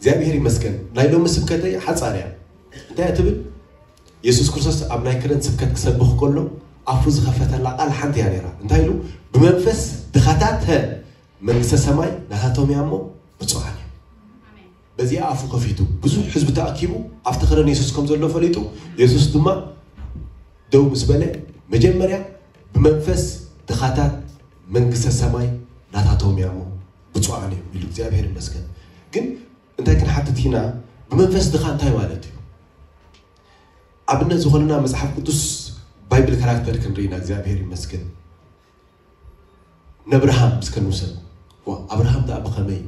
እግዚኣብሔር ይመስገን። ናይ ሎሚ ስብከተይ ሓፃር እያ። እንታይ እያ ትብል? የሱስ ክርስቶስ ኣብ ናይ ክረን ስብከት ክሰብኽ ከሎ ኣፉ ዝኸፈተላ ቃል ሓንቲ እያ ነይራ። እንታይ ኢሉ? "ብመንፈስ ድኻታት መንግስተ ሰማይ ናታቶም እያ እሞ ብፁዓን እዮም።" በዚኣ ኣፉ ከፊቱ ብዙሕ ህዝቢ ተኣኪቡ ኣብቲ ክረን የሱስ ከም ዘሎ ፈሊጡ፣ የሱስ ድማ ደው ምስ በለ፣ መጀመርያ "ብመንፈስ ድኻታት መንግስተ ሰማይ ናታቶም እያ እሞ ብፁዓን እዮም" ኢሉ። እግዚኣብሔር ይመስገን። ግን እንታይ ክንሓትት ኢና? ብመንፈስ ድኻ እንታይ ማለት እዩ? ኣብነት ዝኾነና መጽሓፍ ቅዱስ ባይብል ካራክተር ክንርኢ ኢና። እግዚኣብሔር ይመስገን። ነብርሃም እስከ ንውሰድ። ዋ፣ ኣብርሃም ደኣ ብኸመይ?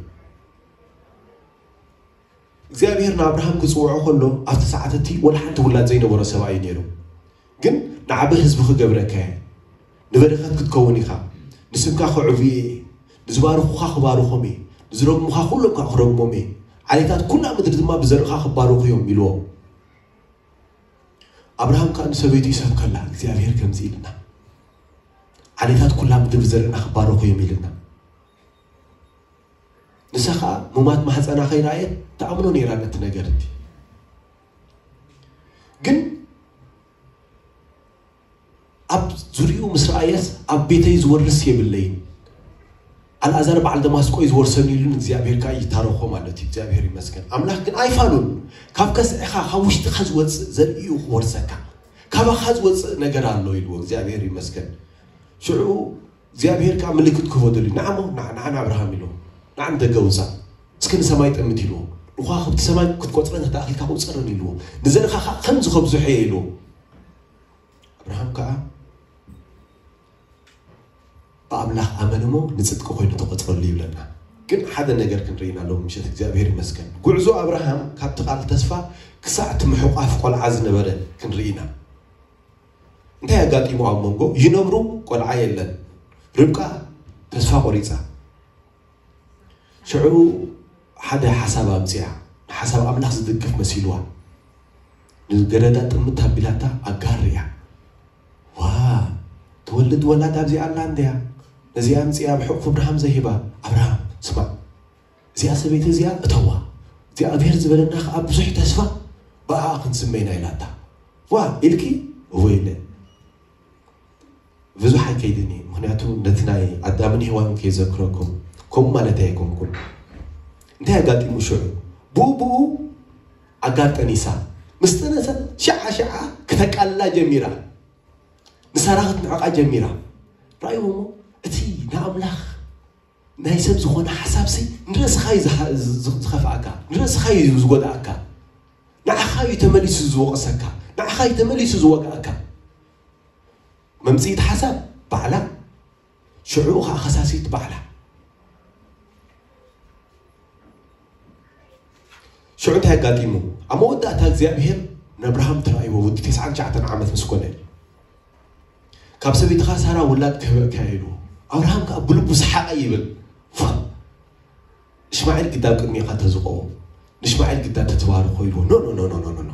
እግዚኣብሔር ንኣብርሃም ክጽውዖ ከሎ ኣብቲ ሰዓት እቲ ወላ ሓንቲ ውላድ ዘይነበሮ ሰብኣይ እዩ ነይሩ። ግን ንዓቢ ህዝቢ ክገብረካ እየ፣ ንበረኸት ክትከውን ኢኻ፣ ንስምካ ከዕቡ እየ፣ ንዝባርኹኻ ክባርኾም እየ፣ ንዝረግሙኻ ኩሎም ከዓ ክረግሞም እየ፣ ዓሌታት ኩላ ምድሪ ድማ ብዘርእኻ ክባረኹ እዮም ኢልዎ። ኣብርሃም ከዓ ንሰበይቱ ይሰብከላ፣ እግዚኣብሔር ከምዚ ኢልና፣ ዓሌታት ኩላ ምድሪ ብዘርእና ክባረኹ እዮም ኢልና። ንሳ ከዓ ሙማት ማህፀና ከይረኣየት ተኣምኖ ነይራ ነቲ ነገር እቲ። ግን ኣብ ዙሪኡ ምስ ረኣየስ ኣብ ቤተይ ዝወርስ የብለይን፣ ኣልኣዛር በዓል ደማስቆ እዩ ዝወርሰኒ ኢሉን እግዚኣብሔር ከዓ ይታረኾ ማለት እዩ። እግዚኣብሔር ይመስገን። ኣምላኽ ግን ኣይፋሉን። ካብ ከስዕኻ፣ ካብ ውሽጥኻ ዝወፅእ ዘርኢ እዩ ክወርሰካ። ካባኻ ዝወፅእ ነገር ኣሎ ኢልዎ። እግዚኣብሔር ይመስገን። ሽዑ እግዚኣብሔር ከዓ ምልክት ክህቦ ደልዩ። ንዓሞ ንዓ ንዓ ንኣብርሃም ኢልዎ። ንዓ ንደገ ውፃእ፣ እስኪ ንሰማይ ጠምት ኢልዎ። ንኳ ከብቲ ሰማይ ክትቆፅረን ተኣኪልካ ቁፀረን ኢልዎ። ንዘርኻ ከዓ ከምዚ ከብዝሖ እየ ኢልዎ። ኣብርሃም ከዓ ብኣምላኽ ኣመን እሞ ንፅድቂ ኮይኑ ተቆፅረሉ ይብለና። ግን ሓደ ነገር ክንርኢ ኢና ሎም ምሸት። እግዚኣብሔር ይመስገን፣ ጉዕዞ ኣብርሃም ካብቲ ቃል ተስፋ ክሳዕ እቲ ምሕቋፍ ቆልዓ ዝነበረ ክንርኢ ኢና። እንታይ ኣጋጢሙ? ኣብ መንጎ ይነብሩ፣ ቆልዓ የለን። ርብቃ ተስፋ ቆሪፃ። ሽዑ ሓደ ሓሳብ ኣምፅኣ። ንሓሳብ ኣምላኽ ዝድግፍ መሲልዋ፣ ንገረዳ ጥምት ኣቢላታ ኣጋር እያ። ዋ፣ ትወልድ ወላድ ኣብዚኣ ኣላ እንድያ። ነዚኣ ኣምፅኣ ኣብ ሕቑፍ ኣብርሃም ዘሂባ። ኣብርሃም ስማዕ፣ እዚኣ ሰበይቲ እዚኣ እተዋ። እግዚኣብሔር ዝበለና ከዓ ብዙሕ ተስፋ ብኣ ክንስመይና ኢላታ። ዋ ኢልኪ? እወ ኢለ። ብዙሕ ኣይከይድን እየ፣ ምክንያቱ ነቲ ናይ ኣዳምን ሄዋን ከይዘክረኩም። ከምኡ ማለት ኣይኮንኩን። እንታይ ኣጋጢሙ ሽዑ? ብኡ ብኡ ኣጋር ጠኒሳ። ምስ ጠነሰት ሽዓ ሽዓ ክተቃልላ ጀሚራ። ንሳራ ክትንዕቃ ጀሚራ። ረኣይዎ እሞ እቲ ንኣምላኽ ናይ ሰብ ዝኾነ ሓሳብሲ ንርእስኻ እዩ ዝሃ- ዝ- ዝ- ዝኸፍኣካ፣ ንርእስኻ እዩ ዝጎድኣካ፣ ንዓኻ እዩ ተመሊሱ ዝወቕሰካ፣ ንዓኻ እዩ ተመሊሱ ዝወግኣካ። መምፅኢት ሓሳብ ባዕላ፣ ሽዑ ከዓ ከሳሲት ባዕላ። ሽዑ እንታይ ኣጋጢሙ? ኣብ መወዳእታ እግዚኣብሔር ንኣብርሃም ተራእይዎ፣ ወዲ ተስዓን ትሽዓተን ዓመት ምስ ኮነ፣ ካብ ሰበይትኻ ሳራ ውላድ ክህበካ ኢሉ። ኣብርሃም ከዓ ብልቡ ሰሓቐ ይብል። ፋ! እሽማዒል ግዳ ኣብ ቅድሜኻ ተዝቆም፣ ንእሽማዒል ግዳ ተትባርኾ ኢልዎ። ኖ ኖ ኖ ኖ ኖ ኖ።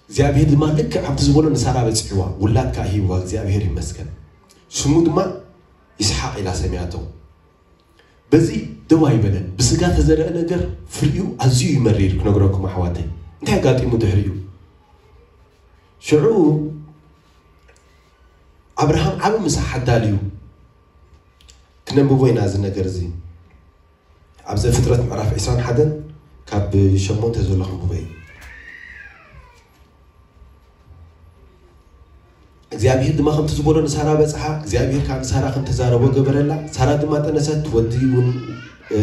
እግዚኣብሔር ድማ ልክዕ ከምቲ ዝበሎ ንሳራ በፂሕዋ፣ ውላድ ከዓ ሂብዋ። እግዚኣብሔር ይመስገን። ሽሙ ድማ ይስሓቅ ኢላ ሰሚያቶ። በዚ ደው ኣይበለን። ብስጋ ተዘርአ ነገር ፍሪኡ ኣዝዩ እዩ መሪር፣ ክነግረኩም ኣሕዋተይ። እንታይ ኣጋጢሙ ድሕሪኡ? ሽዑ ኣብርሃም ዓቢ ምሳሕ ኣዳልዩ። ክነንብቦ ኢና እዚ ነገር እዚ። ኣብ ዘፍጥረት ምዕራፍ ዕስራን ሓደን ካብ ሸሞንተ ዘሎ ክንብቦ እዩ። እግዚኣብሔር ድማ ከምቲ ዝበሎ ንሳራ በጽሓ፣ እግዚኣብሔር ከዓ ንሳራ ከም ተዛረቦ ገበረላ። ሳራ ድማ ጠነሰት፣ ወዲ እውን፣ እ፣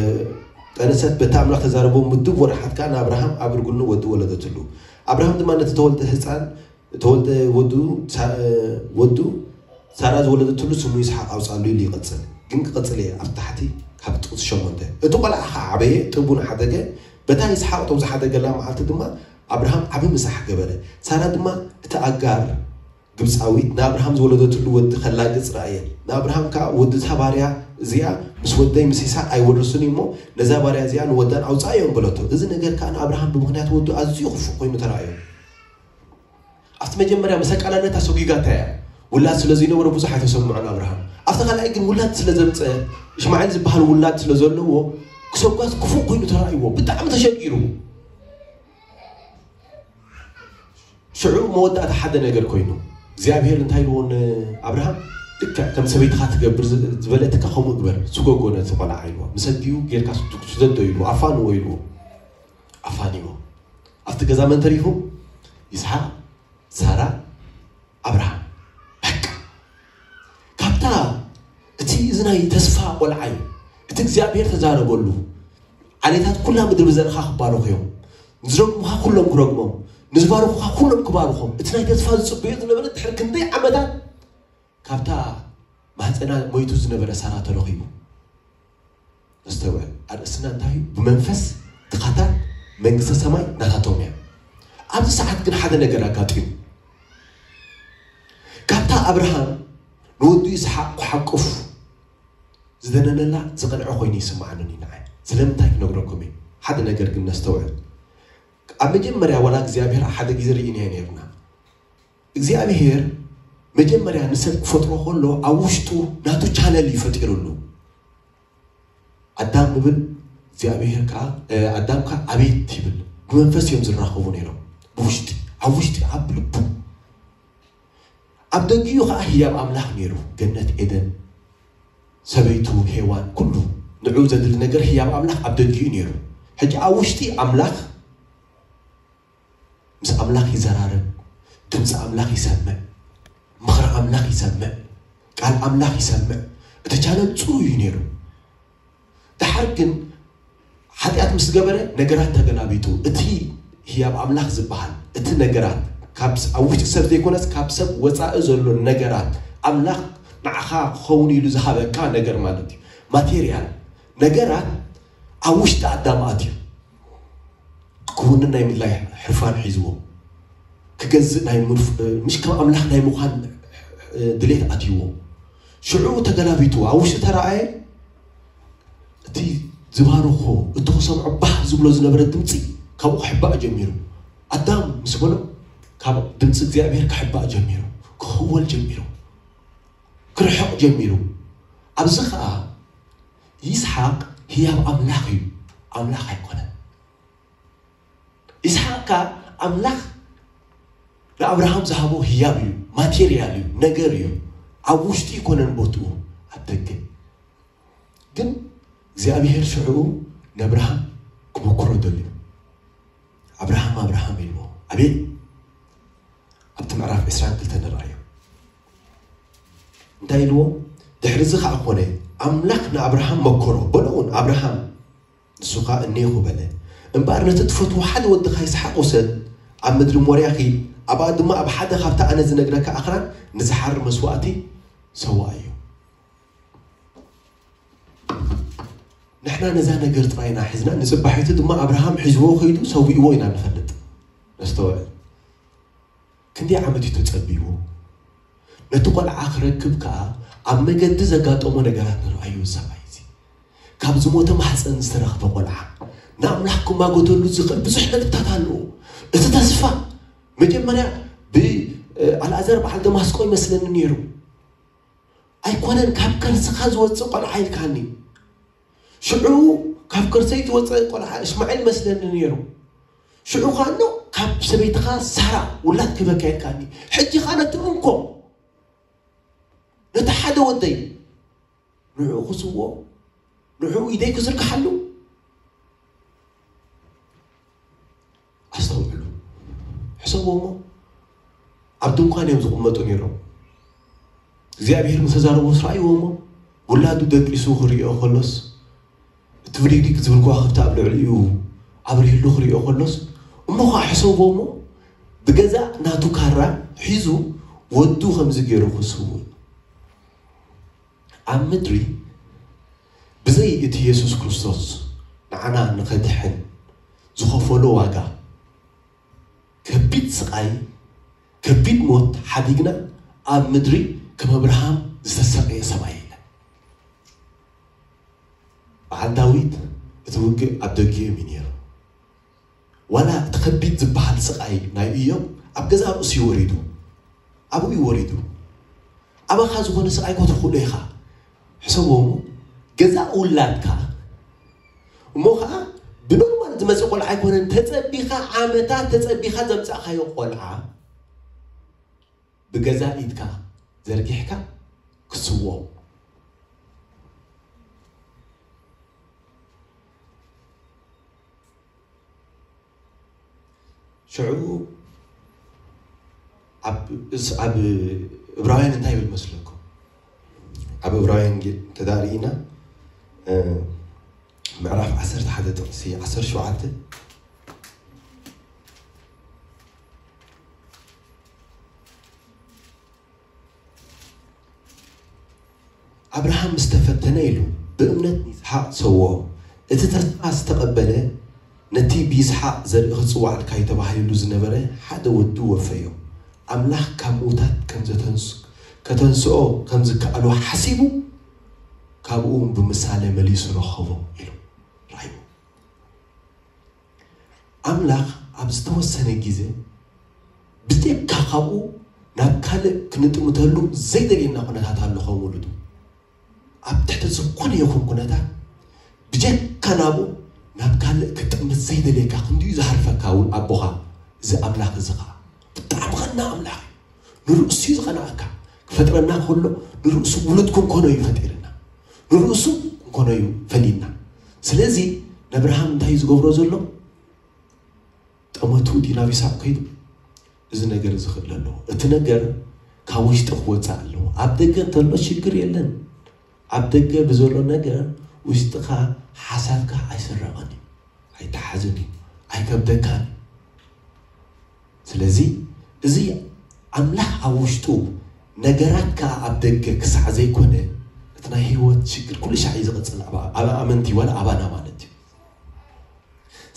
ጠነሰት፣ በቲ ኣምላኽ ተዛረቦ ምዱብ ወርሓት ከዓ ንኣብርሃም ኣብ እርግኑ ወዲ ወለደትሉ። ኣብርሃም ድማ ነቲ ተወልደ ህፃን፣ ተወልደ ወዱ፣ ሳ-፣ እ፣ ወዱ ሳራ ዝወለደትሉ ስሙ ይስሓቅ ኣውፅኣሉ ኢሉ ይቐጽል። ግን ክቐጽል እየ ኣብ ታሕቲ ካብ ጥቕሲ ሸሞንተ። እቲ ቆልዓ ከዓ ዓበየ፣ ጥቡ ንሓደገ። በታ ይስሓቅ እቶም ዝሓደገላ መዓልቲ ድማ ኣብርሃም ዓቢ ምሳሕ ገበረ። ሳራ ድማ እቲ ኣጋር ግብፃዊት ንኣብርሃም ዝወለደትሉ ወዲ ከላግፅ ረኣየ። ንኣብርሃም ከዓ፣ "ወዲ እታ ባርያ እዚኣ ምስ ወደይ ምስ ይስሓቅ ኣይወርስን እዩ እሞ፣ ነዛ ባርያ እዚኣ ንወዳን ኣውፅኣዮም" በለቶ። እዚ ነገር ከዓ ንኣብርሃም ብምኽንያት ወዱ ኣዝዩ ክፉእ ኮይኑ ተራእዮ። ኣብቲ መጀመርያ ምስ ኣቃላለታ ሰጒጋታ እያ። ውላድ ስለ ዘይነበሮ ብዙሕ ኣይተሰምዖን ኣብርሃም። ኣብቲ ካልኣይ ግን ውላድ ስለ ዘምፀ፣ እሽማዒል ዝበሃል ውላድ ስለ ዘለዎ፣ ክሰጓስ ክፉእ ኮይኑ ተራእይዎ፣ ብጣዕሚ ተሸጊሩ። ሽዑ መወዳእታ ሓደ ነገር ኮይኑ እግዚኣብሔር እንታይ ኢልዎ ንኣብርሃም? ልክዕ ከም ሰበይትኻ ትገብር ዝበለትካ ከምኡ ግበር፣ ስጎጎ ነቲ ቆልዓ ኢልዎ። ምስ ኣዲኡ ጌርካ ስደዶ ኢልዎ፣ ኣፋንዎ ኢልዎ። ኣፋንዎ። ኣብቲ ገዛ መን ተሪፉ? ይስሓቅ፣ ሳራ፣ ኣብርሃም። በቃ ካብታ እቲ እዚ ናይ ተስፋ ቆልዓ እዩ። እቲ እግዚኣብሔር ተዛረበሉ። ዓሌታት ኩላ ምድሪ ብዘርእኻ ክባረኹ እዮም፣ ንዝረግሙኻ ኩሎም ክረግሞም፣ ንዝባርኹኻ ኩሎም ክባርኾም። እቲ ናይ ተስፋ ዝጽበዮ ዝነበረ ድሕሪ ክንደይ ዓመታት ካብታ ማህፀና ሞይቱ ዝነበረ ሳራ ተረኺቡ። ነስተውዕል። ኣርእስትና እንታይ እዩ? ብመንፈስ ድኻታት መንግስተ ሰማይ ናታቶም እያ። ኣብዚ ሰዓት ግን ሓደ ነገር ኣጋጢሙ። ካብታ ኣብርሃም ንወዱ ይስሓቅ ክሓቁፍ ዝደነነላ ዝቐንዐ ኮይኑ ይስምዓኒ ንዓይ። ስለምንታይ ክነግረኩም እየ። ሓደ ነገር ግን ነስተውዕል። ኣብ መጀመርያ ዋላ እግዚኣብሔር ሓደ ግዜ ርኢናዮ ነርና። እግዚኣብሔር መጀመርያ ንሰብ ክፈጥሮ ከሎ ኣብ ውሽጡ ናቱ ቻነል እዩ ፈጢሩሉ። ኣዳም ንብል እግዚኣብሔር ከዓ ኣዳም ከዓ ኣቤት ይብል። ብመንፈስ እዮም ዝራኸቡ ነይሮም። ብውሽጢ ኣብ ውሽጢ ኣብ ልቡ። ኣብ ደጊኡ ከዓ ህያብ ኣምላኽ ነይሩ። ገነት ኤደን፣ ሰበይቱ ሄዋን፣ ኩሉ ንዑ ዘድሊ ነገር ህያብ ኣምላኽ ኣብ ደጊኡ ነይሩ። ሕጂ ኣብ ውሽጢ ኣምላኽ ምስ ኣምላኽ ይዘራረብ፣ ድምፂ ኣምላኽ ይሰምዕ፣ ምኽሪ ኣምላኽ ይሰምዕ፣ ቃል ኣምላኽ ይሰምዕ። እቲ ቻነል ፅሩይ እዩ ነይሩ። ድሓር ግን ሓጢኣት ምስ ገበረ ነገራት ተገላቢጡ። እቲ ህያብ ኣምላኽ ዝበሃል እቲ ነገራት ካብ ኣብ ውሽጢ ሰብ ዘይኮነስ ካብ ሰብ ወፃኢ ዘሎ ነገራት ኣምላኽ ንዓኻ ክኸውን ኢሉ ዝሃበካ ነገር ማለት እዩ። ማቴሪያል ነገራት ኣብ ውሽጢ ኣዳም ኣትዩ። ክውንን ናይ ምድላይ ሕርፋን ሒዝዎ ክገዝእ ናይ ምሽ ከም ኣምላኽ ናይ ምዃን ድሌት ኣትይዎ። ሽዑ ተገላቢጡ ኣብ ውሽጢ ተረኣየ። እቲ ዝባርኾ እቲ ክሰምዖ ባህ ዝብሎ ዝነበረ ድምፂ ካብኡ ክሕባእ ጀሚሩ። ኣዳም ምስ በሎ ካብ ድምፂ እግዚኣብሔር ክሕባእ ጀሚሩ፣ ክኽወል ጀሚሩ፣ ክርሕቕ ጀሚሩ። ኣብዚ ከዓ ይስሓቅ ህያብ ኣምላኽ እዩ፣ ኣምላኽ ኣይኮነን። ይስሓቅ ከዓ ኣምላኽ ንኣብርሃም ዝሃቦ ህያብ እዩ፣ ማቴርያል እዩ፣ ነገር እዩ። ኣብ ውሽጢ ይኮነን ቦትኡ፣ ኣብ ደገ። ግን እግዚኣብሔር ሽዑ ንኣብርሃም ክምክሮ ደልዩ። ኣብርሃም ኣብርሃም ኢልዎ። ኣቤት። ኣብቲ ምዕራፍ ዕስራን ክልተን ንርኣዮ እንታይ ኢልዎ? ድሕሪ እዚ ከዓ ኮነ ኣምላኽ ንኣብርሃም መከሮ በሎ እውን ኣብርሃም ንሱ ኸኣ እኔኹ በለ። እምበኣር ነቲ ትፈትዎ ሓደ ወድኻ ይስሓቅ ውሰድ፣ ኣብ ምድሪ ሞርያ ኺድ፣ ኣብኣ ድማ ኣብ ሓደ ኻብቲ ኣነ ዝነግረካ ኣኽራን ንዝሓሪ መስዋእቲ ሰውኣዮ። ንሕና ነዛ ነገር ጥራይና ሒዝና ንጽባሒቱ ድማ ኣብርሃም ሒዝዎ ኸይዱ ሰዊእዎ ኢና ንፈልጥ። ነስተውዕል። ክንደይ ዓመት እዩ ተጸቢዎ? ነቲ ቆልዓ ክረክብ ከኣ ኣብ መገዲ ዘጋጠሞ ነገራት ንርኣዮ። እዚ ሰብኣይ እዚ ካብ ዝሞተ ማሕፀን ዝተረኽበ ቆልዓ ንኣምላኽ ክማጎተሉ ዝኽእል ብዙሕ ነጥብታት ኣለዎ። እቲ ተስፋ መጀመርያ ብኣልኣዘር በዓል ደማስቆ ይመስለኒ ነይሩ። ኣይኮነን ካብ ከርስኻ ዝወፅእ ቆልዓ ኢልካኒ። ሽዑ ካብ ከርሰይ ዝወፀ ቆልዓ እስማዒል መስለኒ ነይሩ። ሽዑ ኻኖ ካብ ሰበይትኻ ሳራ ውላድ ክበካ ኢልካኒ። ሕጂ ኻነ ትእንኮ ነቲ ሓደ ወደይ ንዕኡ ክስዎ ንዕኡ ኢደይ ክዝርግሓሉ። ኣስተውዕሉ። ሕሰቦሞ ኣብ ድንኳን እዮም ዝቕመጡ ነይሮም። እግዚኣብሔር ምስ ተዛረቦ ስራእይዎ እሞ ውላዱ ደቂሱ ክርእዮ ከሎስ እቲ ብድግዲግ ዝብል ከዋኽብቲ ኣብ ልዕሊኡ ኣብሪህሉ ክርእዮ ከሎስ እሞ ኸዓ ሕሰቦሞ ብገዛእ ናቱ ካራ ሒዙ ወዱ ከምዚ ገይሩ ክስውእ ኣብ ምድሪ ብዘይ እቲ የሱስ ክርስቶስ ንዓና ንኸድሕን ዝኸፈሎ ዋጋ ከቢድ ስቓይ ከቢድ ሞት ሓዲግና ኣብ ምድሪ ከም ኣብርሃም ዝተሰቐየ ሰብኣይ የለን። በዓል ዳዊት እቲ ውግእ ኣብ ደጊኦም እዩ ነይሩ። ዋላ እቲ ከቢድ ዝበሃል ስቓይ ናይ እዮም ኣብ ገዛ ርእሱ እዩ ወሪዱ። ኣብኡ እዩ ወሪዱ። ኣባኻ ዝኾነ ስቓይ ኮትርኹ ዶ ኢኻ? ሕሰቦ እሞ ገዛ ውላድካ እሞ ከዓ ብኖርማል ዝመፅእ ቆልዓ ኣይኮነን። ተፀቢኻ ዓመታት ተፀቢኻ ዘምፃእካዮ ቆልዓ ብገዛ ኢድካ ዘርጊሕካ ክስዎ። ሽዑ ኣብ እስ- ኣብ እብራውያን እንታይ ይብል መስለኩም? ኣብ እብራውያን ጌ- እንተዳርኢና ምዕራፍ ዓሰርተ ሓደ ጥቕሲ ዓሰርተ ሸውዓተ፣ ኣብርሃም ምስ ተፈተነ ኢሉ ብእምነት ንይስሓቅ ሰዎ። እቲ ተስፋ ዝተቐበለ ነቲ ብይስሓቅ ዘርኢ ክጽዋዓልካ እዩ ተባሂሉ ዝነበረ ሓደ ወዱ ወፈዮ። ኣምላኽ ካብ ምዉታት ከም ዘተንስ- ከተንስኦ ከም ዝከኣሎ ሓሲቡ፣ ካብኡ እውን ብምሳሌ መሊሱ ረኸቦ ኢሉ ራእዩ። ኣምላኽ ኣብ ዝተወሰነ ግዜ ብዘይካ ካብኡ ናብ ካልእ ክንጥምተሉ ዘይደልየና ኩነታት ኣሎ። ከም ውሉዱ ኣብ ትሕቲ ዝኾነ ይኹን ኩነታት ብጀካ ናብኡ ናብ ካልእ ክትጥምት ዘይደልየካ ክንዲዩ ዝሃርፈካ እውን ኣቦኻ እዚ ኣምላኽ እዚ ኸዓ ብጣዕሚ ቐና ኣምላኽ እዩ። ንርእሱ እዩ ዝቐንኣካ። ክፈጥረና ከሎ ንርእሱ ውሉድ ክንኮኖ እዩ ፈጢርና። ንርእሱ ክንኮኖ እዩ ፈሊና። ስለዚ ነብርሃም እንታይ እዩ ዝገብሮ ዘሎ? ጠመቱ ድዩ ናብ ይስሓቅ ከይዱ? እዚ ነገር እዚ ክእል ኣለዎ። እቲ ነገር ካብ ውሽጢ ክወፅእ ኣለዎ። ኣብ ደገ እንተሎ ሽግር የለን። ኣብ ደገ ብዘሎ ነገር ውሽጥኻ ሓሳብካ ኣይስረቕን እዩ፣ ኣይተሓዝን እዩ፣ ኣይከብደካን እዩ። ስለዚ እዚ ኣምላኽ ኣብ ውሽጡ ነገራት ከዓ ኣብ ደገ ክሳዕ ዘይኮነ እቲ ናይ ህይወት ሽግር ኩሉ ሻዕ እዩ ዝቕፅል። ኣብ ኣመንቲ ዋላ ኣባና ማለት እዩ።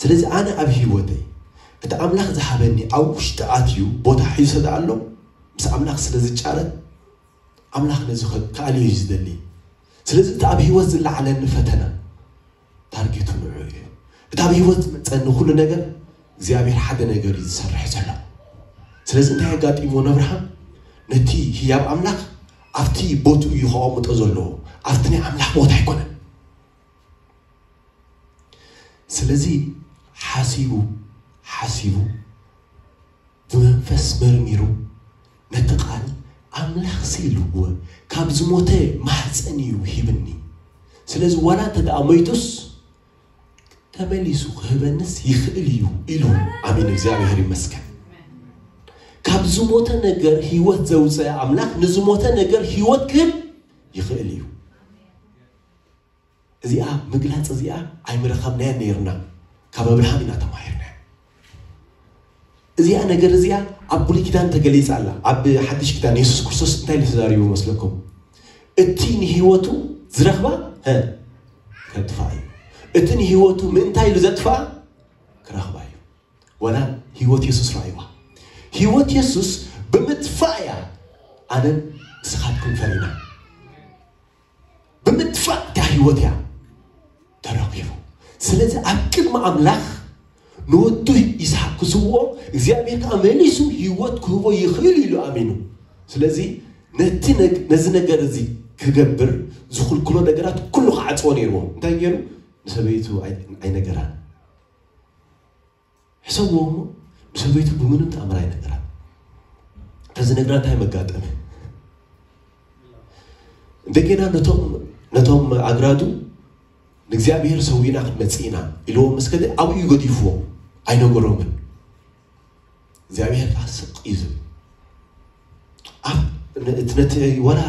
ስለዚ ኣነ ኣብ ህይወተይ እቲ ኣምላኽ ዝሃበኒ ኣብ ውሽጢ ኣትዩ ቦታ ሒዙ ስለ ኣሎ ምስ ኣምላኽ ስለ ዝጫረ ኣምላኽ ነዚ ከ- ክኣልዮ እዩ ዝደሊ። ስለዚ እቲ ኣብ ህይወት ዝለዓለኒ ፈተና ታርጌቱ ንዑ እዩ። እቲ ኣብ ህይወት ዝመፀኒ ኩሉ ነገር እግዚኣብሔር ሓደ ነገር እዩ ዝሰርሕ ዘሎ። ስለዚ እንታይ ኣጋጢሞ ነብርሃም ነቲ ህያብ ኣምላኽ ኣብቲ ቦትኡ እዩ ከቐምጦ ዘለዎ፣ ኣብቲ ናይ ኣምላኽ ቦታ ኣይኮነን። ስለዚ ሓሲቡ ሓሲቡ ብመንፈስ መርሚሩ ነቲ ቃል ኣምላኽ ሲ ኢልዎ ካብ ዝሞተ ማህፀን እዩ ሂብኒ። ስለዚ ዋላ እንተ ደኣ ሞይቱስ ተመሊሱ ክህበንስ ይኽእል እዩ ኢሉ። ኣሜን፣ እግዚኣብሔር ይመስገን። ካብ ዝሞተ ነገር ህይወት ዘውፀ ኣምላኽ ንዝሞተ ነገር ህይወት ክህብ ይኽእል እዩ። እዚኣ ምግላፅ እዚኣ ኣይምረኸብናያን ነይርና። ካብ ኣብርሃም ኢና ተማሂርና። እዚኣ ነገር እዚኣ ኣብ ብሉይ ኪዳን ተገሊፃ ኣላ። ኣብ ሓድሽ ኪዳን የሱስ ክርስቶስ እንታይ ኢሉ ተዛሪቡ መስለኩም? እቲ ንህይወቱ ዝረኽባ ሀ ከጥፋ እዩ። እቲ ንህይወቱ ምእንታይ ኢሉ ዘጥፋ ክረኽባ እዩ። ወላ ህይወት የሱስ ረኣይዋ። ህይወት የሱስ ብምጥፋእ እያ ኣነን ንስኻትኩም ፈሪና። ብምጥፋእ እታ ህይወት እያ ተረኺቡ። ስለዚ ኣብ ቅድሚ ኣምላኽ ንወዱ ይስሓቅ ክስውኦ እግዚኣብሔር ከዓ መሊሱ ህይወት ክህቦ ይኽእል ኢሉ ኣሚኑ። ስለዚ ነቲ ነግ- ነዚ ነገር እዚ ክገብር ዝኽልክሎ ነገራት ኩሉ ክዓፅዎ ነይርዎ። እንታይ ገይሩ? ንሰበይቱ ኣይ- ኣይነገራን። ሕሰብዎ እሞ ንሰበይቱ ብምንም ተኣምር ኣይነገራን። እንተዝነግራ እንታይ መጋጠመ? እንደገና ነቶም ነቶም ኣግራዱ ንእግዚኣብሔር ሰዊእና ክንመጽእ ኢና ኢልዎም ምስ ከደ ኣብኡ እዩ ገዲፍዎም። ኣይነገሮምን። እግዚኣብሔር ከዓ ስቕ እዩ ዝብል። ኣብ ነ- እቲ ነቲ ወላ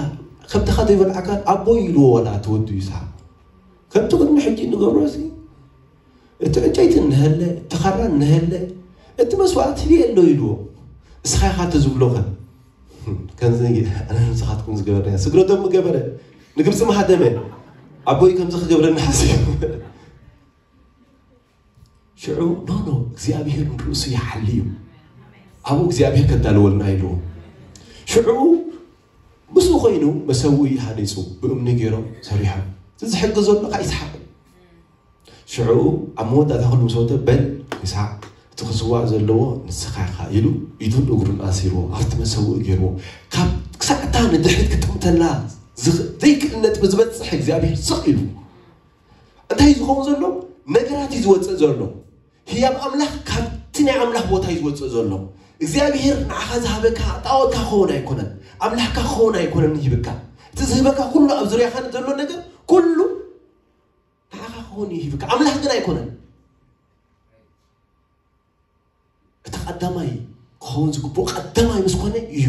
ከምቲ ኻዶ ይበልዓካ ኣቦይ ኢልዎ ወላ እቲ ወዱ ይስሓቅ ከምቲ ቅድሚ ሕጂ እንገብሮ ሲ እቲ ዕንጨይቲ እንሀለ እቲ ኻራ እንሀለ እቲ መስዋእቲ ህብየ ኣሎ ኢልዎ። እስኻ ኢኻ እቲ ዝብሎ ኸ ከምዚ ኣነ ንስኻትኩም ዝገበርና ስግረቶም ምገበረ ንግብፂ ምሃደመ ኣቦይ ከምዚ ክገብረኒ ሓሲቡ ሽዑ ኖ ኖ እግዚኣብሔር ንርእሱ ይሓሊ እዩ ኣብኡ እግዚኣብሔር ከዳልወልና ኢልዎ ሽዑ ምስኡ ኮይኑ መሰውኢ ሃኒፁ ብእምኒ ገይሮም ሰሪሖም እቲ ዝሕግዞ ኣሎ ከዓ ይስሓቅ ሽዑ ኣብ መወዳእታ ኩሉ ምስ ወደ በል ይስሓቅ እቲ ክስዋእ ዘለዎ ንስኻ ኢኻ ኢሉ ኢዱን እግሩን ኣሲርዎ ኣብቲ መሰውኢ ገይርዎ ካብ ክሳዕታ ንድሕሪት ክጥምተላ ዝኽ- ዘይክእል ነጥቢ ዝበፅሕ እግዚኣብሔር ስቕ ኢሉ እንታይ እዩ ዝኸውን ዘሎ ነገራት እዩ ዝወፅእ ዘሎ። ህያብ ኣምላኽ ካብቲ ናይ ኣምላኽ ቦታ እዩ ዝወፅእ ዘሎ። እግዚኣብሔር ንዓኻ ዝሃበካ ጣዖትካ ክኸውን ኣይኮነን፣ ኣምላኽካ ክኸውን ኣይኮነን ይህብካ። እቲ ዝህበካ ኩሉ ኣብ ዙርያኻ ዘሎ ነገር ኩሉ ንዓኻ ክኸውን እዩ ይህብካ፣ ኣምላኽ ግን ኣይኮነን። እቲ ቀዳማይ ክኸውን ዝግብኦ ቀዳማይ ምስ ኮነ እዩ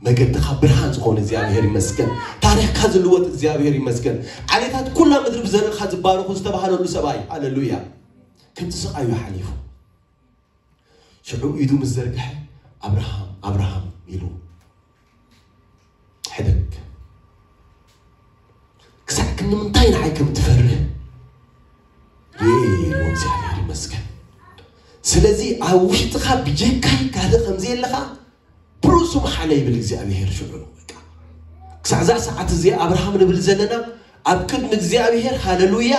መገድኻ ብርሃን ዝኾነ እግዚኣብሔር ይመስገን። ታሪኽካ ዝልወጥ እግዚኣብሔር ይመስገን። ዓሌታት ኩላ ምድሪ ብዘርእኻ ዝባረኹ ዝተባህለሉ ሰብኣይ፣ ሃሌሉያ። ከምቲ ስቓዩ ሓሊፉ ሽዑ ኢዱ ምስ ዘርግሐ፣ ኣብርሃም ኣብርሃም ኢሉ፣ ሕደግ፣ ክሳዕ ክንምንታይ ንዓይ ከም ትፈርህ ርኤ ኢሉ እግዚኣብሔር ይመስገን። ስለዚ ኣብ ውሽጥኻ ብጀካይ ካልእ ከም ዘየለኻ ብርእሱ መሓለ ይብል እግዚኣብሔር። ሽዑ በቃ ክሳዕ እዛ ሰዓት እዚኣ ኣብርሃም ንብል ዘለና ኣብ ቅድሚ እግዚኣብሔር ሃሌሉያ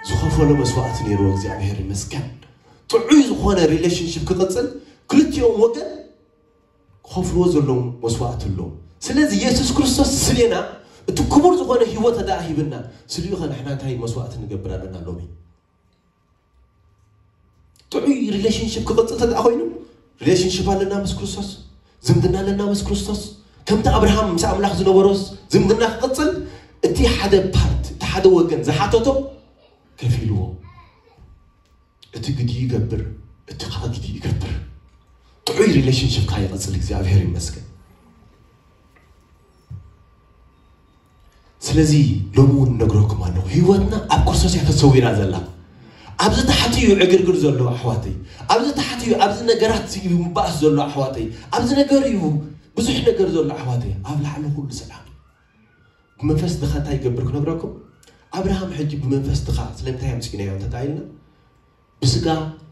ዝኸፈሎ መስዋዕቲ ነይርዎ። እግዚኣብሔር ይመስገን። ጥዑይ ዝኾነ ሪሌሽንሽፕ ክቕፅል ክልቲኦም ወገን ክኸፍልዎ ዘለዎም መስዋዕቲ ኣሎ። ስለዚ የሱስ ክርስቶስ ስሌና እቲ ክቡር ዝኾነ ህይወት ተደኣ ሂብና ስሊኡ ኸ ንሕና እንታይ መስዋዕቲ ንገብር ኣለና ሎሚ? ጥዑይ ሪሌሽንሽፕ ክቕፅል ተደኣ ኮይኑ ሪሌሽንሽፕ ኣለና ምስ ክርስቶስ፣ ዝምድና ኣለና ምስ ክርስቶስ። ከምቲ ኣብርሃም ምስ ኣምላኽ ዝነበሮስ ዝምድና ክቕፅል እቲ ሓደ ፓርት፣ እቲ ሓደ ወገን ዝሓተቶ ከፊልዎ። እቲ ግዲ ይገብር፣ እቲ ከዓ ግዲ ይገብር። ጥዑይ ሪሌሽንሽፕ ከዓ ይቐፅል። እግዚኣብሔር ይመስገን። ስለዚ ሎሚ እውን ነግረኩም ኣለኹ፣ ህይወትና ኣብ ክርስቶስ እያ ተሰዊራ ዘላ። ኣብዚ ታሕቲ እዩ ዕግርግር ዘሎ ኣሕዋተይ፣ ኣብዚ ታሕቲ እዩ፣ ኣብዚ ነገራት እዩ ምባእስ ዘሎ ኣሕዋተይ፣ ኣብዚ ነገር እዩ ብዙሕ ነገር ዘሎ ኣሕዋተይ። ኣብ ላዕሊ ኩሉ ሰላም እዩ። ብመንፈስ ድኻ እንታይ ይገብር ክነግረኩም። ኣብርሃም ሕጂ ብመንፈስ ድኻ ስለምንታይ ኣምፂእናዮ እንተተባሂልና፣ ብስጋ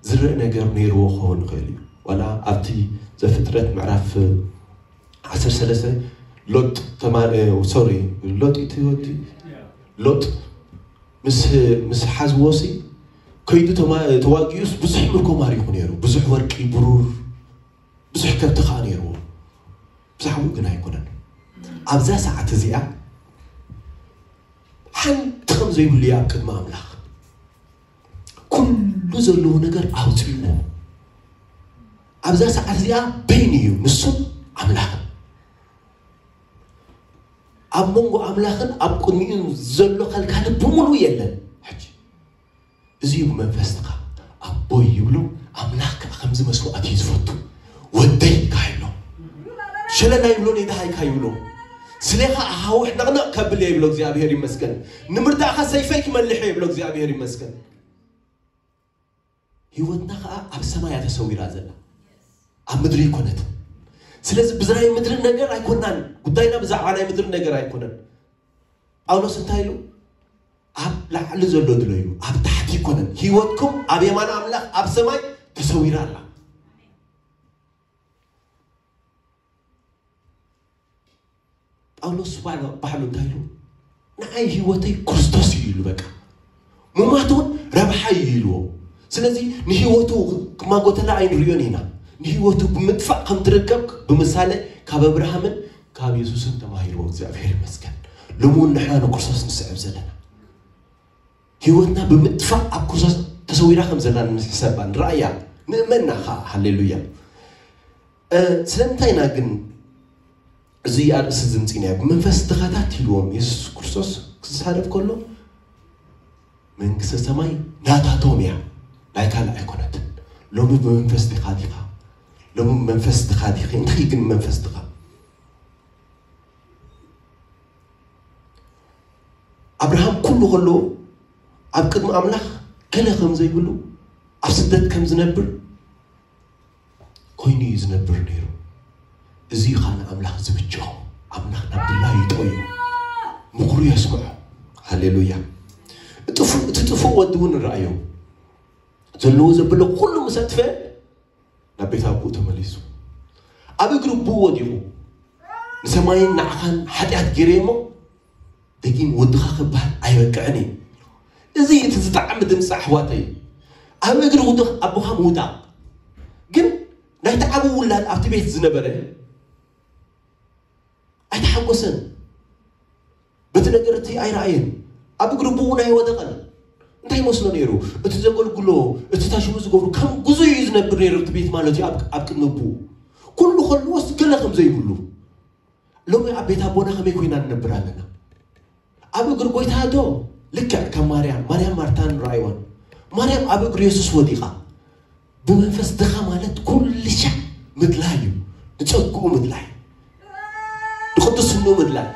ዝረእ ነገር ነይርዎ ክኸውን ይኽእል እዩ። ዋላ ኣብቲ ዘፍጥረት ምዕራፍ ዓሰርተ ሰለስተ ሎጥ ተማ-፣ እ፣ ሶሪ፣ ሎጥ እቲ ወዲ ሎጥ ምስ፣ ምስ ሓዝዎ ሲ ከይዱ ተማ-፣ ተዋጊኡስ ብዙሕ ምርኮ ማሪኹ ነይሩ። ብዙሕ ወርቂ፣ ብሩር፣ ብዙሕ ከብቲ ከዓ ነይርዎ። ብዛዕባኡ ግን ኣይኮነን። ኣብዛ ሰዓት እዚኣ ሓንቲ ከም ዘይብሉ እዩ ኣብ ቅድሚ ኣምላኽ። ኩሉ ዘለዎ ነገር ኣውፂእዎ። ኣብዛ ሰዓት እዚኣ በይኑ እዩ ንሱን ኣምላኽን። ኣብ መንጎ ኣምላኽን ኣብ ቅድሚኡ ዘሎ ከልካሊ ብምሉእ የለን። ሕጂ እዚ እዩ ብመንፈስካ ኣቦይ ይብሎ። ኣምላኽ ከዓ ከምዚ መስዋዕቲ እዩ ዝፈቱ። ወደይ ከዓ ይብሎ። ሸለላ ይብሎ፣ ነይ ደሃይካ ይብሎ። ስሌኻ ኣኻውሕ ነቕነቕ ከብል እየ ይብሎ እግዚኣብሔር ይመስገን። ንምርዳእካ ሰይፈይ ክመልሕ እየ ይብሎ እግዚኣብሔር ይመስገን። ህይወትና ከዓ ኣብ ሰማይ እያ ተሰዊራ ዘላ፣ ኣብ ምድሪ ኣይኮነትን። ስለዚ ብዚ ናይ ምድሪ ነገር ኣይኮናን ጉዳይና፣ ብዛዕባ ናይ ምድሪ ነገር ኣይኮነን። ጳውሎስ እንታይ ኢሉ? ኣብ ላዕሊ ዘሎ ድለዩ፣ ኣብ ታሕቲ ኣይኮነን። ህይወትኩም ኣብ የማን ኣምላኽ ኣብ ሰማይ ተሰዊራ ኣላ። ጳውሎስ ባዕሉ፣ ባዕሉ እንታይ ኢሉ? ንዓይ ህይወተይ ክርስቶስ እዩ ኢሉ። በቃ ምማት እውን ረብሓ እዩ ኢልዎ። ስለዚ ንህይወቱ ክማጎተላ ኣይንሪዮን ኢና። ንህይወቱ ብምጥፋእ ከም ትርከብ ብምሳሌ ካብ ኣብርሃምን ካብ የሱስን ተማሂርዎ። እግዚኣብሔር ይመስገን። ሎሚ እውን ንሕና ንክርስቶስ ንስዕብ ዘለና፣ ህይወትና ብምጥፋእ ኣብ ክርስቶስ ተሰዊራ ከም ዘላ ንሕሰባ፣ ንረኣያ፣ ንእመና ኸዓ። ሃሌሉያ። እ፣ ስለምንታይ ኢና ግን እዚ ኣርእስቲ እዚ ምፂእናዮ? ብመንፈስ ድኻታት ኢልዎም የሱስ ክርስቶስ ክሳደብ ከሎ መንግስተ ሰማይ ናታቶም እያ፣ ናይ ካልእ ኣይኮነትን። ሎሚ ብመንፈስ ዲኻ ዲኻ? ሎሚ ብመንፈስ ድኻ ዲኺ? እንታይ ግን መንፈስ ድኻ? ኣብርሃም ኩሉ ከሎ ኣብ ቅድሚ ኣምላኽ ገለ ከም ዘይብሉ፣ ኣብ ስደት ከም ዝነብር ኮይኑ እዩ ዝነብር ነይሩ። እዚ እዩ ኸዓ ንኣምላኽ ዝብጆ። ኣምላኽ ናብ ድላዩ ይጠውዮ፣ ምኽሩ የስምዖ። ሃሌሉያ። እጥፉ-፣ እቲ ጥፉእ ወዲ እውን ንረኣዮ። ዘለዎ ዘብሎ ኩሉ ምስ ኣጥፈ ናብ ቤት ኣቦኡ ተመሊሱ። ኣብ እግሪ ኣቦኡ ወዲቑ፣ "ንሰማይን ንዓኻን ሓጢኣት ገይረ እሞ ደጊም ወድኻ ክበሃል ኣይበቅዕን እዩ።" እዚ እቲ ዝጠዓሚ ድምፂ ኣሕዋተይ። ኣብ እግሪ ውድቕ ኣቦኻ ምውዳቕ። ግን ናይቲ ዓቢ ውላድ ኣብቲ ቤት ዝነበረ ኣይተሓጎሰን። በቲ ነገር እቲ ኣይረኣየን። ኣብ እግሪ ኣቦኡ እውን ኣይወደቐን። እንታይ ይመስሎ ነይሩ? እቲ ዘገልግሎ፣ እቲ ታሽሙ ዝገብሩ ከም ጉዞ እዩ ዝነብር ነይሩ። እቲ ቤት ማለት እዩ ኣብ ኣብ ቅድሚ ብኡ ኩሉ ከልዎስ ገለ ከም ዘይብሉ። ሎሚ ኣብ ቤት ኣቦና ከመይ ኮይና ንነብር ኣለና? ኣብ እግሪ ጎይታ ዶ? ልክዕ ከም ማርያም፣ ማርያም ማርታን ረኣይዋን። ማርያም ኣብ እግሪ የሱስ ወዲቓ። ብመንፈስ ድኻ ማለት ኩልሻዕ ምድላይ እዩ። ንጸግኡ ምድላይ፣ ንቅዱስንኡ ምድላይ፣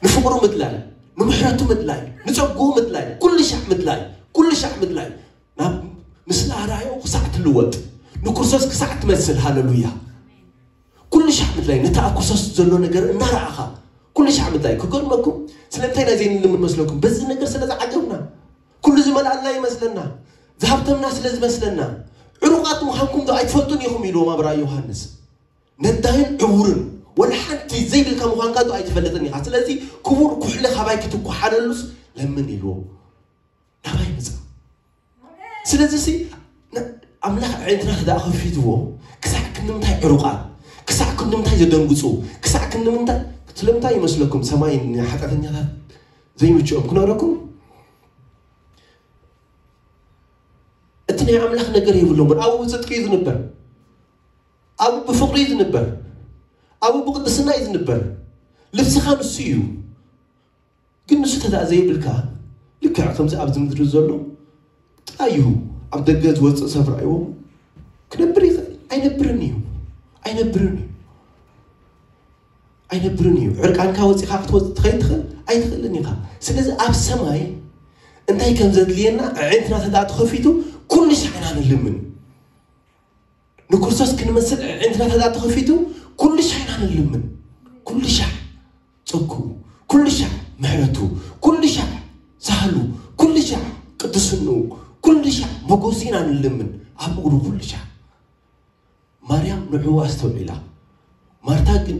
ንፍቕሩ ምድላይ፣ ንምሕረቱ ምድላይ፣ ንጸግኡ ምድላይ፣ ኩልሻዕ ምድላይ፣ ኩልሻዕ ምድላይ። ናብ ምስላ ኣርኣያኡ ክሳዕ ትልወጥ፣ ንክርስቶስ ክሳዕ ትመስል። ሃለሉያ። ኩልሻዕ ምድላይ፣ ነቲ ኣብ ክርስቶስ ዘሎ ነገር እናረኣኻ ኩልሻዕ ምድላይ። ክገርመኩም፣ ስለምንታይ ኢና ዘይንልምን መስለኩም? በዚ ነገር ስለ ዝዓገብና፣ ኩሉ ዝመልኣልና ይመስለና፣ ዝሃብተምና ስለ ዝመስለና። ዕሩቓት ምዃንኩም ዶ ኣይትፈልጡን ኢኹም ኢልዎም ኣብ ራእይ ዮሃንስ። ነዳይን ዕውርን ወላ ሓንቲ ዘይብልካ ምዃንካ ዶ ኣይትፈልጥን ኢኻ? ስለዚ ክቡር ኩሕሊ ካባይ ክትኳሓለሉስ ለምን ኢልዎ ናባይ ምጻ። ስለዚ ሲ ነ- ኣምላኽ ኣዒንትና ተደኣ ከፊትዎ፣ ክሳዕ ክንምንታይ ዕሩቓት፣ ክሳዕ ክንምንታይ ዘደንግጹ፣ ክሳዕ ክንምንታይ፣ ስለምንታይ ይመስለኩም ሰማይ ንሓጢኣተኛታት ዘይምችኦም ክነግረኩም? እቲ ናይ ኣምላኽ ነገር የብሎምን። ኣብኡ ብጽድቂ እዩ ዝንበር፣ ኣብኡ ብፍቕሪ እዩ ዝንበር፣ ኣብኡ ብቅድስና እዩ ዝንበር። ልብስኻ ንሱ እዩ። ግን ንሱ ተደኣ ዘይብልካ፣ ልክዕ ከምዚ ኣብዚ ምድሪ ዘሎ ጥራይ እዩ። ኣብ ደገ ዝወፅእ ሰብ ረኣይዎ ክነብር ይኽእል? ኣይነብርን እዩ። ኣይነብርን እዩ። ኣይነብርን እዩ። ዕርቃንካ ወፂኻ ክትወፅእ ትኸይድ ትኽእል? ኣይትኽእልን ኢኻ። ስለዚ ኣብ ሰማይ እንታይ ከም ዘድልየና ኣዒንትና ተደኣ ተኸፊቱ ኩሉ ሻዕ ኢና ንልምን። ንክርስቶስ ክንመስል ኣዒንትና ተደኣ ተኸፊቱ ኩሉ ሻዕ ኢና ንልምን። ኩሉ ሻዕ ጸግኡ፣ ኩሉ ሻዕ ምሕረቱ፣ ኩሉ ሻዕ ሳህሉ፣ ኩሉ ሻዕ ቅድስንኡ፣ ኩሉ ሻዕ ሞገሱ ኢና ንልምን ኣብ እግሩ ኩሉ ሻዕ። ማርያም ንዕኡ ኣስተውዒላ። ማርታ ግን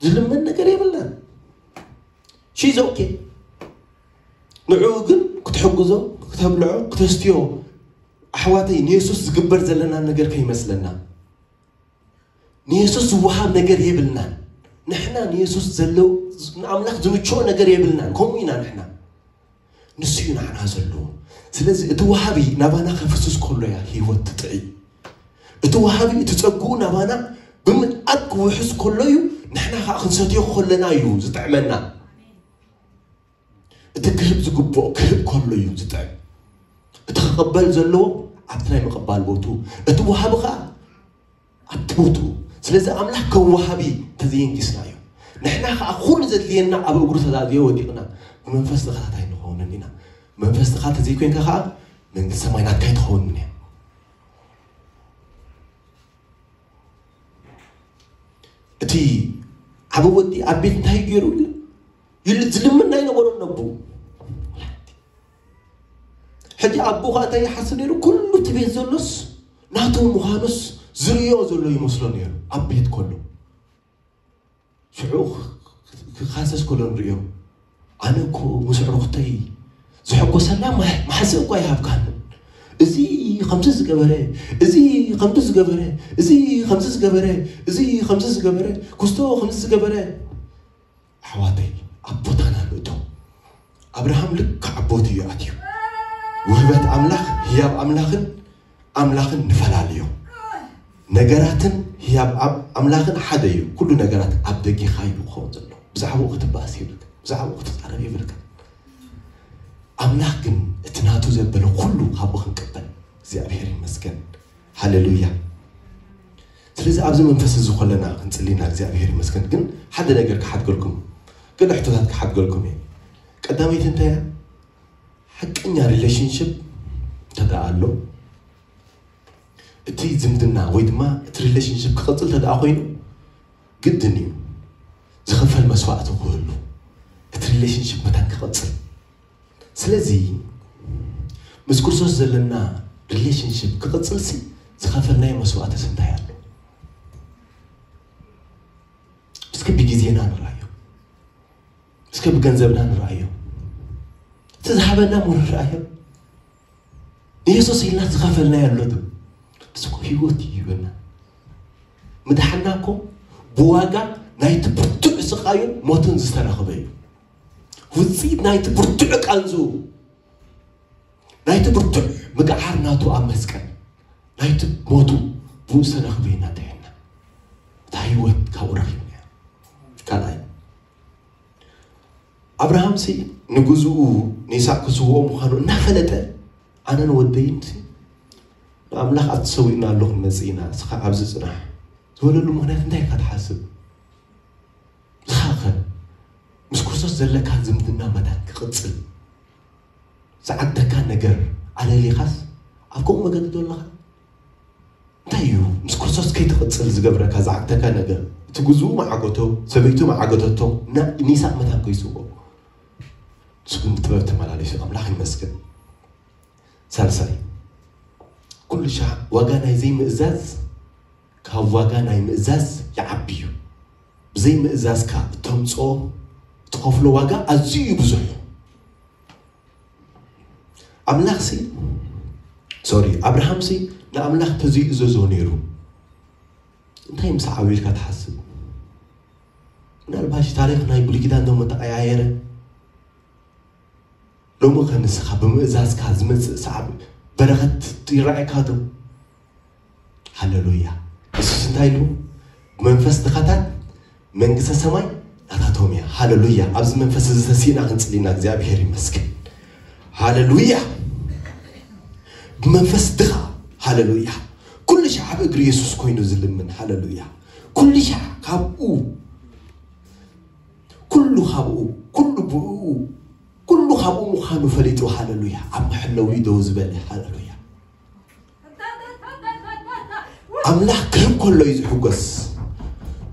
ዝልመን ነገር የብልናን። She's okay። ንዕኡ ግን ክትሕግዞ፣ ክተብልዖ፣ ክተስትዮ፣ ኣሕዋተይ፣ ንየሱስ ዝግበር ዘለና ነገር ከይመስለና። ንየሱስ ዝወሃብ ነገር የብልናን። ንሕና ንየሱስ ዘለው፣ ንኣምላኽ ዝምችኦ ነገር የብልናን። ከምኡ ኢና ንሕና። ንሱ እዩ ንዓና ዘለዎ። ስለዚ እቲ ወሃቢ ናባና ከፍስስ ከሎ እያ ህይወት ትጥዒ። እቲ ወሃቢ፣ እቲ ጸግኡ ናባና ብምልኣት ክውሕዝ ከሎ እዩ ንሕና ኸኣ ክንሰትዮ ከለና እዩ ዝጥዕመና። እቲ ክህብ ዝግብኦ ክህብ ከሎ እዩ ዝጥዕም። እቲ ክቕበል ዘለዎ ኣብቲ ናይ ምቕባል ቦቱ፣ እቲ ወሃቢ ኸኣ ኣብቲ ቦቱ። ስለዚ ኣምላኽ ከም ወሃቢ ተዘየንጊስናዮ። ንሕና ኸኣ ኩሉ ዘድልየና ኣብ እግሩ ተዛዝዮ ወዲቕና ብመንፈስ ተኸታታይ ንኸውንን ኢና። መንፈስ ተኻ ተዘይኮይንካ ኸኣ መንግስቲ ሰማይ ናትካ ኣይትኸውንን እያ። እቲ ዓቢ ወዲ ኣብ ቤት እንታይ ገይሩ ኢሉ ዝልምን ኣይነበሮን ነቦ። ሕጂ ኣቦ ኸኣ እንታይ ይሓስብ ነይሩ? ኩሉ እቲ ቤት ዘሎስ ናቱ ምዃኑስ ዝርእዮ ዘሎ ይመስሎ ነይሩ ኣብ ቤት ከሎ። ሽዑ ክኻሰስ ከሎ ንርእዮ። ኣነ እኮ ምስ ኣዕሩኽተይ ዝሕጎሰላ ማሕ- ማሕስእ እኳ ይሃብካኒ። እዚ ከምዚ ዝገበረ፣ እዚ ከምዚ ዝገበረ፣ እዚ ከምዚ ዝገበረ፣ እዚ ከምዚ ዝገበረ፣ ክስቶ ከምዚ ዝገበረ። ኣሕዋተይ፣ ኣብ ቦታና ንእቶ። ኣብርሃም ልክዕ ኣብ ቦትኡ እዩ ኣትዩ። ውህበት ኣምላኽ፣ ህያብ ኣምላኽን ኣምላኽን ንፈላለዮ። ነገራትን ህያብ ኣብ ኣምላኽን ሓደ እዩ። ኩሉ ነገራት ኣብ ደጌኻ እዩ ክኸውን ዘለዎ። ብዛዕባኡ ክትበኣስ የብልካ፣ ብዛዕባኡ ክትዛረብ የብልካ። ኣምላኽ ግን እቲ ናቱ ዘበለ ኩሉ ካብኡ ክንቅበል እግዚኣብሔር ይመስገን። ሃሌሉያ። ስለዚ ኣብዚ መንፈስ እዚ ከለና ክንጽሊ ኢና፣ እግዚኣብሔር ይመስገን። ግን ሓደ ነገር ክሓድገልኩም፣ ገለ ሕቶታት ክሓድገልኩም እየ። ቀዳመይቲ እንታይ እያ? ሓቀኛ ሪሌሽንሽፕ እንተ ደኣ ኣሎ፣ እቲ ዝምድና ወይ ድማ እቲ ሪሌሽንሽፕ ክቕጽል እንተ ደኣ ኮይኑ፣ ግድን እዩ ዝኽፈል መስዋእቲ ክህሉ፣ እቲ ሪሌሽንሽፕ መታን ክቕጽል። ስለዚ ምስ ክርስቶስ ዘለና ሪሌሽንሽፕ ክቕጽልሲ ዝኸፈልናዮ መስዋእትስ እንታይ ኣሎ? እስኪ ብግዜና ንርኣዮ፣ እስኪ ብገንዘብና ንርኣዮ፣ እቲ ዝሃበና እሞ ንርኣዮ። ንየሱስ ኢልና ዝኸፈልናዮ ኣሎ ዶ? ንሱ እኮ ህይወት እዩ ሂበና። ምድሓንና እኮ ብዋጋ ናይቲ ብርቱዕ ስቓዩን ሞትን ዝተረኸበ እዩ። ውፅኢት ናይቲ ብርቱዕ ቃንዙ ናይቲ ብርቱዕ ምግዓር ናቱ ኣብ መስቀል፣ ናይቲ ሞቱ ብኡ ዝተረኽበ ኢና እንተይልና፣ እታ ህይወት ካብኡ ረኺብና እያ። ካልኣይ፣ ኣብርሃምሲ ንግዝኡ ንይስሐቅ ክስውኦ ምዃኑ እናፈለጠ፣ ኣነን ወደይንሲ ንኣምላኽ ኣብቲ ሰዊእና ኣለኹ ንመጽእ ኢና፣ እስኻ ኣብዚ ጽናሕ ዝበለሉ ምኽንያት እንታይ ኢኻ ትሓስብ? ንስኻ ኸ ምስ ክርስቶስ ዘለካ ዝምድና መታን ክቕጽል ዝዓግተካ ነገር ኣለሊኻስ ኣብ ከምኡ መገዲ ዶ ኣለኻ? እንታይ እዩ ምስ ክርስቶስ ከይትቕጽል ዝገብረካ ዝዓግተካ ነገር? እቲ ግዝኡ መዓገቶ፣ ሰበይቱ መዓገተቶ፣ ና- ንይስሐቅ መታን ከይስዎ። ንሱ ግን ብጥበብ ተመላሊሱ ኣምላኽ ይመስገን። ሳልሳይ፣ ኩሉ ሻዕ ዋጋ ናይ ዘይምእዛዝ ካብ ዋጋ ናይ ምእዛዝ ይዓቢ እዩ። ብዘይምእዛዝካ እተምፅኦ እትኸፍሎ ዋጋ ኣዝዩ እዩ ብዙሕ። ኣምላኽሲ ሶሪ ኣብርሃምሲ ንኣምላኽ ተዘይእዘዞ ነይሩ እንታይ ምስ ዓብልካ ትሓስብ? ምናልባሽ ታሪክ ናይ ብሉይ ኪዳን ዶ ተቀያየረ? ሎሚ ከ ንስኻ ብምእዛዝካ ዝመፅእ ሰዓብ በረኸት ይረኣየካ ዶ? ሃለሉያ። የሱስ እንታይ ኢሉ? ብመንፈስ ድኻታት መንግስተ ሰማይ ናታቶም እያ። ሃለሉያ። ኣብዚ መንፈስ እዚ ተሲእና ክንፅሊና እግዚኣብሔር ይመስገን። ሃለሉያ። ብመንፈስ ድኻ፣ ሃለሉያ፣ ኩሉ ሻዕ ኣብ እግሪ የሱስ ኮይኑ ዝልምን፣ ሃለሉያ፣ ኩሉ ሻዕ ካብኡ፣ ኩሉ ካብኡ፣ ኩሉ ብኡ፣ ኩሉ ካብኡ ምዃኑ ፈሊጡ፣ ሃለሉያ፣ ኣብ መሐለዊ ደው ዝበለ፣ ሃለሉያ። ኣምላኽ ክህብ ከሎ እዩ ዝሕጎስ።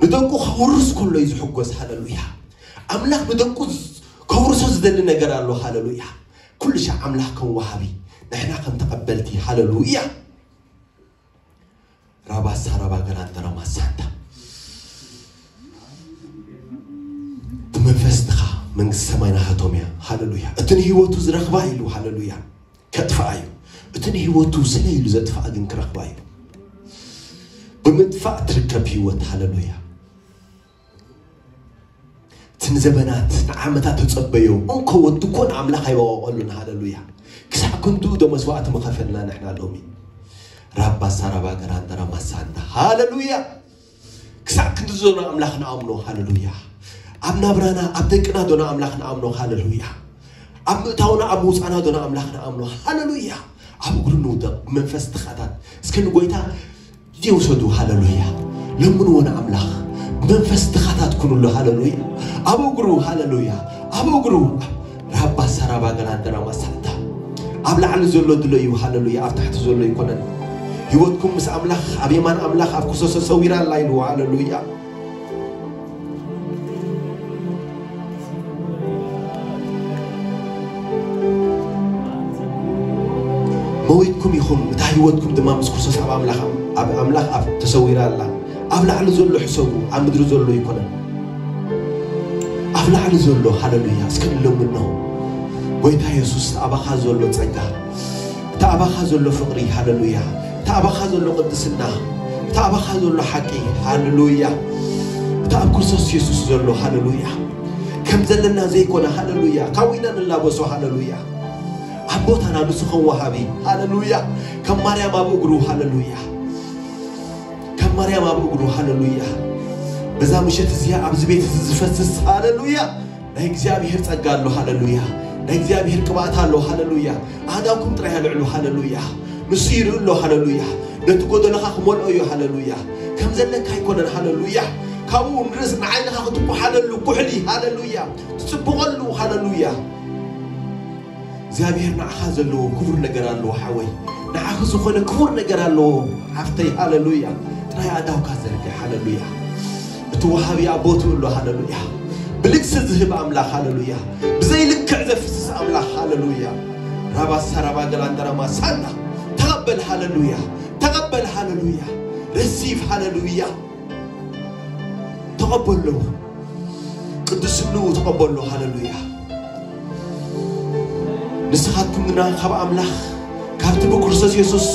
ንደቁ ከውርስ ከሎ እዩ ዝሕጎስ። ሃለሉያ። ኣምላኽ ንደቁ ከውርሶ ዝደሊ ነገር ኣሎ። ሃለሉያ። ኩሉ ሻዕ ኣምላኽ ከም ወሃቢ፣ ንሕና ከም ተቐበልቲ። ሃለሉያ። ራባሳ ራባ ገላንደ ራማ ሳንታ። ብመንፈስ ድኻ መንግስቲ ሰማይ ናሃቶም እያ። ሃለሉያ። እቲ ንህይወቱ ዝረኽባ ኢሉ፣ ሃለሉያ፣ ከጥፍኣ እዩ። እቲ ንህይወቱ ስለ ኢሉ ዘጥፍኣ ግን ክረኽባ እዩ። ብምጥፋእ ትርከብ ህይወት። ሃለሉያ። እቲ ንዘበናት ንዓመታት ተጸበዮ እንኮ ወዲ ኮን ኣምላኽ ኣይወቀቀሉን። ሃለሉያ። ክሳዕ ክንድኡ ዶ መስዋዕቲ ምኸፈልና ንሕና ሎሚ? ራባ ሳራባ ገራንደራ ማሳንዳ። ሃለሉያ። ክሳዕ ክንዲ ዞና ኣምላኽ ንኣምኖ። ሃለሉያ። ኣብ ናብራና ኣብ ደቅና ዶና ኣምላኽ ንኣምኖ። ሃለሉያ። ኣብ ምእታውና ኣብ ምውፃና ዶና ኣምላኽ ንኣምኖ። ሃለሉያ። ኣብ እግሩ ንውደቕ ብመንፈስ ድኻታት እስከ ንጎይታ ግዜ ውሰዱ። ሃለሉያ። ለምንዎ ንኣምላኽ ብመንፈስ ድኻታት ኩኑሉ። ሃለሉያ። ኣብ እግሩ፣ ሃለሉያ፣ ኣብ እግሩ። ራባ ሰራባ ገላንደራ ማሳንታ። ኣብ ላዕሊ ዘሎ ድለዩ። ሃለሉያ። ኣብ ታሕቲ ዘሎ ኣይኮነን። ህይወትኩም ምስ ኣምላኽ ኣብ የማን ኣምላኽ ኣብ ክርስቶስ ተሰዊራ ኣላ ኢልዎ። ሃለሉያ። መዊትኩም ኢኹም፣ እታ ህይወትኩም ድማ ምስ ክርስቶስ ኣብ ኣምላኽ፣ ኣብ ኣምላኽ ኣብ ተሰዊራ ኣላ። ኣብ ላዕሊ ዘሎ ሕሰቡ፣ ኣብ ምድሪ ዘሎ ኣይኮነን። ኣብ ላዕሊ ዘሎ። ሃለሉያ። እስከ ንለምኖ። ጎይታ የሱስ፣ እቲ ኣባኻ ዘሎ ጸጋ፣ እቲ ኣባኻ ዘሎ ፍቕሪ፣ ሃለሉያ፣ እቲ ኣባኻ ዘሎ ቅድስና፣ እቲ ኣባኻ ዘሎ ሓቂ፣ ሃለሉያ፣ እቲ ኣብ ክርስቶስ የሱስ ዘሎ፣ ሃለሉያ፣ ከም ዘለና ዘይኮነ፣ ሃለሉያ፣ ካብኡ ኢና ንላበሶ። ሃለሉያ። ኣብ ቦታና ንሱ ከም ወሃቢ። ሃለሉያ። ከም ማርያም ኣብ እግሩ። ሃለሉያ። ከም ማርያም ኣብ እግሩ። ሃለሉያ። በዛ ምሸት እዚኣ ኣብዚ ቤት እዚ ዝፈስስ፣ ሃለሉያ፣ ናይ እግዚኣብሔር ጸጋ ኣሎ። ሃለሉያ። ናይ እግዚኣብሔር ቅብኣት ኣሎ። ሃለሉያ። ኣእዳውኩም ጥራይ ኣልዕሉ። ሃለሉያ። ንሱ ይርኢ ኣሎ። ሃለሉያ። ነቲ ጎደሎኻ ክመልኦ እዩ። ሃለሉያ። ከም ዘለካ ኣይኮነን። ሃለሉያ። ካብኡ ንርእስ ንዓይንኻ ክትኩሓለሉ ኩሕሊ። ሃለሉያ። ትጽብቐሉ። ሃለሉያ። እግዚኣብሔር ንዓኻ ዘለዎ ክቡር ነገር ኣለዎ ሓወይ። ንዓኺ ዝኾነ ክቡር ነገር ኣለዎ ሓፍተይ። ሃለሉያ። ጥራይ ኣእዳውካ ዘርግሕ። ሃለሉያ። እቲ ወሃቢ ኣብ ቦትኡ ኣሎ። ሃለሉያ። ብልግሲ ዝህብ ኣምላኽ። ሃለሉያ። ብዘይልክዕ ዘፍስስ ኣምላኽ። ሃለሉያ። ራባ ሰራባ ገላንደራማ ሳና። ተቐበል። ሃለሉያ። ተቐበል። ሃለሉያ። ረሲቭ። ሃለሉያ። ተቐበሎ። ቅድስንኡ ተቐበሎ። ሃለሉያ። ንስኻትኩም ግና ካብ ኣምላኽ፣ ካብቲ ብክርስቶስ የሱስ፣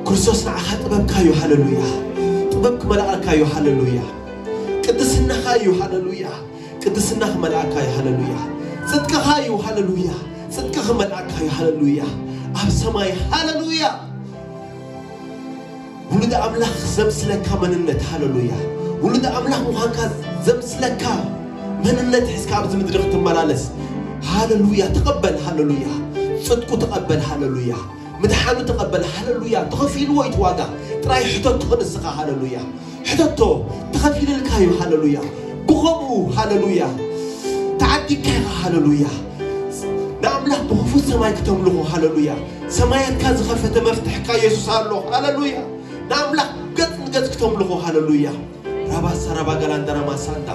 ክርስቶስ ንዓኻ ጥበብካ እዩ። ሃለሉያ። ጥበብ ክመልኣልካ እዩ። ሃለሉያ። ቅድስናኻ እዩ። ሃለሉያ። ቅድስና ክመልኣካ እዩ። ሃለሉያ። ጽድቅኻ እዩ። ሃለሉያ። ጽድቂ ክመልኣካ እዩ። ሃለሉያ። ኣብ ሰማይ፣ ሃለሉያ። ውሉድ ኣምላኽ ዘምስለካ መንነት፣ ሃለሉያ። ውሉድ ኣምላኽ ምዃንካ ዘምስለካ መንነት ሒዝካ ኣብዚ ምድሪ ክትመላለስ፣ ሃለሉያ። ተቐበል፣ ሃለሉያ። ጽድቁ ተቐበል፣ ሃለሉያ። ምድሓኑ ተቐበል፣ ሃለሉያ። ተኸፊልዎ እዩ እቲ ዋጋ። ጥራይ ሕተቶ ንስኻ፣ ሃለሉያ። ሕተቶ፣ ተኸፊልልካ እዩ፣ ሃለሉያ። ብኸምኡ፣ ሃለሉያ፣ ተዓዲግካ ኢኻ፣ ሃለሉያ። ንኣምላኽ ብኽፉት ሰማይ ክተምልኾ፣ ሃለሉያ። ሰማያትካ ዝኸፈተ መፍትሕካ የሱስ ኣሎ፣ ሃለሉያ። ንኣምላኽ ገጽ ንገጽ ክተምልኾ፣ ሃለሉያ። ራባሳ ራባ ገላንደራ ማሳንዳ